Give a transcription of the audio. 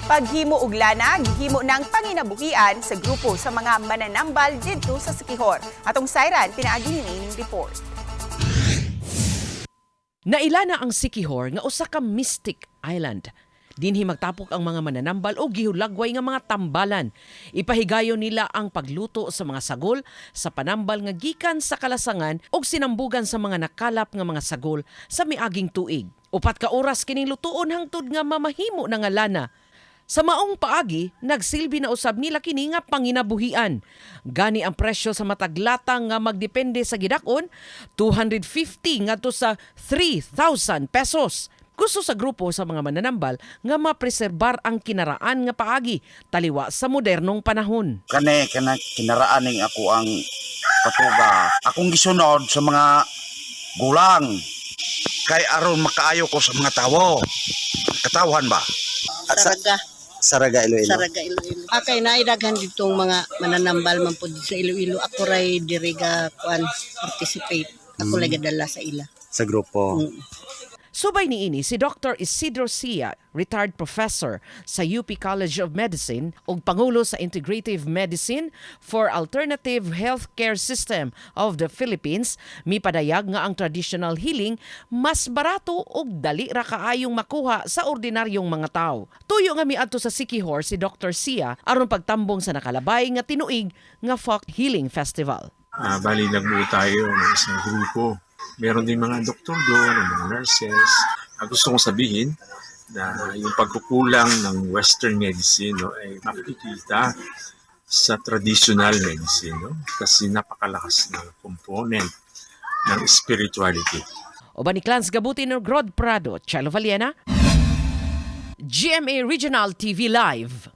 Paghimo og lana, gihimo ng panginabuhian sa grupo sa mga mananambal didto sa Siquijor. Atong sayran pinaagi niining report. Naila na ang Siquijor nga usa ka mystic island. Dinhi magtapok ang mga mananambal o gihulagway nga mga tambalan. Ipahigayon nila ang pagluto sa mga sagol sa panambal nga gikan sa kalasangan og sinambugan sa mga nakalap nga mga sagol sa miaging tuig. 4 ka oras kining lutuon hangtod nga mamahimo na nga lana. Sa maong paagi, nagsilbi na usab nila kini nga panginabuhian. Gani ang presyo sa matag lata nga magdepende sa gidak-on, 250 ngadto sa 3,000 pesos. Gusto sa grupo sa mga mananambal nga mapreserbar ang kinaraan nga paagi taliwa sa modernong panahon. Kani kana kinaraan ning ako ang patuga akong gisunod sa mga gulang kay aron makaayo ko sa mga tawo, katawhan ba. Saraga. Saraga, Iloilo. Saraga, Iloilo. Akay naidaghan ditong mga mananambal man pud sa Iloilo. Ako ray diri ga kuan participate. Ako lagi dala sa ila. Sa grupo. Subay niini si Dr. Isidro Sia, retired professor sa UP College of Medicine ug pangulo sa Integrative Medicine for Alternative Healthcare System of the Philippines, mipadayag nga ang traditional healing mas barato ug dali ra kaayong makuha sa ordinaryong mga tao. Tuyo nga miadto sa Siquijor si Dr. Sia aron pagtambong sa nakalabay nga tinuig nga Folk Healing Festival. Bali, nagbuo tayo ng isang grupo. Meron din mga doktor doon, ang mga nurses. Gusto kong sabihin na yung pagkukulang ng Western medicine, no, ay makikita sa traditional medicine, no? Kasi napakalakas ng component ng spirituality. Uban ni Clans Gabutin ug Rod Prado, Chelo Valiena, GMA Regional TV Live.